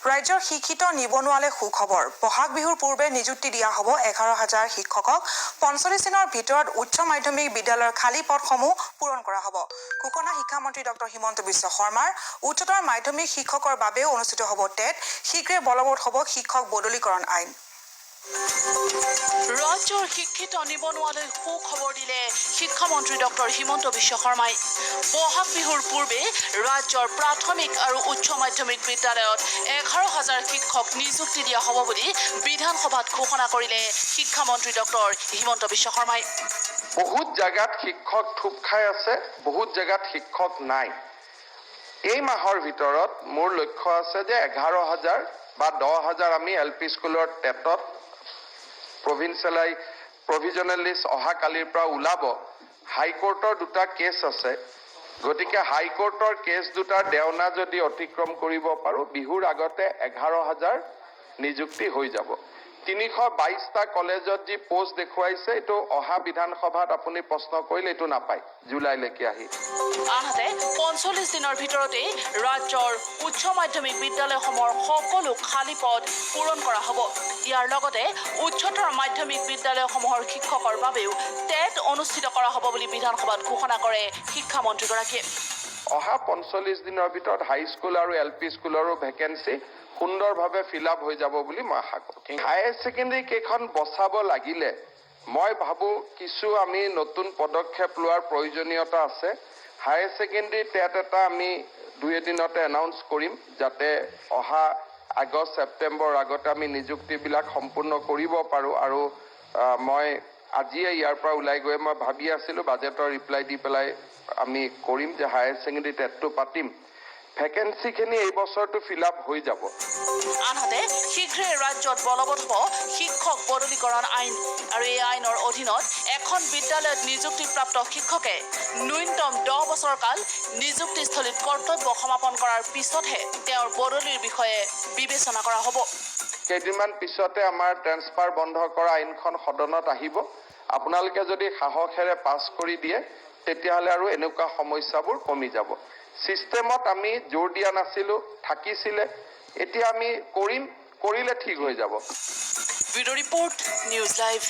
ৰাজ্যৰ শিক্ষিত নিবনুৱালৈ সুখবৰ। বহাগ বিহুৰ পূৰ্বে নিযুক্তি দিয়া হ'ব 11 হাজাৰ শিক্ষকক। 45 দিনৰ ভিতৰত উচ্চ মাধ্যমিক বিদ্যালয়ৰ খালী পদসমূহ পূৰণ কৰা হ'ব, ঘোষণা শিক্ষামন্ত্ৰী ডক্টৰ হিমন্ত বিশ্ব শৰ্মাৰ। উচ্চতৰ মাধ্যমিক শিক্ষকৰ বাবেও অনুষ্ঠিত হ'ব টেট। শীঘ্ৰে বলবৎ হ'ব শিক্ষক বদলীকৰণ আইন। ৰাজ্যৰ শিক্ষিত নিবনুৱালৈ সুখবৰ দিলে শিক্ষামন্ত্ৰী ডক্টৰ হিমন্ত বিশ্ব শৰ্মাই। বহাগ বিহুৰ পূৰ্বে ৰাজ্যৰ প্ৰাথমিক আৰু উচ্চ মাধ্যমিক বিদ্যালয়ত 11 হাজাৰ শিক্ষক নিযুক্তি দিয়া হ'ব বুলি বিধানসভাত ঘোষণা কৰিলে শিক্ষামন্ত্ৰী ডক্টৰ হিমন্ত বিশ্ব শৰ্মাই। বহুত জেগাত শিক্ষক থুপ খাই আছে, বহুত জেগাত শিক্ষক নাই। এই মাহৰ ভিতৰত মোৰ লক্ষ্য আছে যে 11 হাজাৰ বা 10 হাজাৰ আমি এল পি স্কুলৰ টেটত প্ৰভিজনেল লিষ্ট অহাকালিৰ পৰা ওলাব। হাইকোৰ্টৰ দুটা কেছ আছে, গতিকে হাইকোৰ্টৰ কেছ দুটাৰ দেওনা যদি অতিক্ৰম কৰিব পাৰোঁ, বিহুৰ আগতে 11 হাজাৰ নিযুক্তি হৈ যাব। 322টা কলেজত যি পষ্ট দেখুৱাইছে, এইটো অহা বিধানসভাত আপুনি প্ৰশ্ন কৰিলে এইটো নাপায় জুলাইলৈকে আহি। আনহাতে 45 দিনৰ ভিতৰতেই ৰাজ্যৰ উচ্চ মাধ্যমিক বিদ্যালয়সমূহৰ সকলো খালী পদ পূৰণ কৰা হ'ব। ইয়াৰ লগতে উচ্চতৰ মাধ্যমিক বিদ্যালয়সমূহৰ শিক্ষকৰ বাবেও টেট অনুষ্ঠিত কৰা হ'ব বুলি বিধানসভাত ঘোষণা কৰে শিক্ষামন্ত্ৰীগৰাকীয়ে। অহা 45 দিনৰ ভিতৰত হাইস্কুল আৰু এল পি স্কুলৰো ভেকেঞ্চি সুন্দৰভাৱে ফিল আপ হৈ যাব বুলি মই আশা কৰোঁ। হায়াৰ ছেকেণ্ডেৰী কেইখন বচাব লাগিলে মই ভাবোঁ কিছু আমি নতুন পদক্ষেপ লোৱাৰ প্ৰয়োজনীয়তা আছে। হায়াৰ ছেকেণ্ডেৰী টেট এটা আমি দুই এদিনতে এনাউন্স কৰিম, যাতে অহা আগষ্ট ছেপ্টেম্বৰ আগতে আমি নিযুক্তিবিলাক সম্পূৰ্ণ কৰিব পাৰোঁ। আৰু মই আজিয়ে ইয়াৰ পৰা ওলাই গৈ মই ভাবি আছিলোঁ, বাজেটৰ ৰিপ্লাই দি পেলাই আমি কৰিম যে হায়াৰ ছেকেণ্ডেৰী টেটটো পাতিম। ভেকেঞ্চিখিনি এই বছৰটো ফিল আপ হৈ যাব। আনহাতে শীঘ্ৰে ৰাজ্যত বলবৎ হ'ব শিক্ষক বদলীকৰণ আইন আৰু এই আইনৰ অধীনত এখন বিদ্যালয়ত নিযুক্তিপ্ৰাপ্ত শিক্ষকে ন্যূনতম 10 বছৰ কাল নিযুক্তিস্থলীত কৰ্তব্য সমাপন কৰাৰ পিছতহে তেওঁৰ বদলিৰ বিষয়ে বিবেচনা কৰা হ'ব। কেইদিনমান পিছতে আমাৰ ট্ৰেন্সফাৰ বন্ধ কৰা আইনখন সদনত আহিব। আপোনালোকে যদি সাহসেৰে পাছ কৰি দিয়ে, তেতিয়াহ'লে আৰু এনেকুৱা সমস্যাবোৰ কমি যাব। ছিষ্টেমত আমি জোৰ দিয়া নাছিলোঁ, থাকিছিলে। এতিয়া আমি কৰিম, কৰিলে ঠিক হৈ যাব। Bureau report, news live.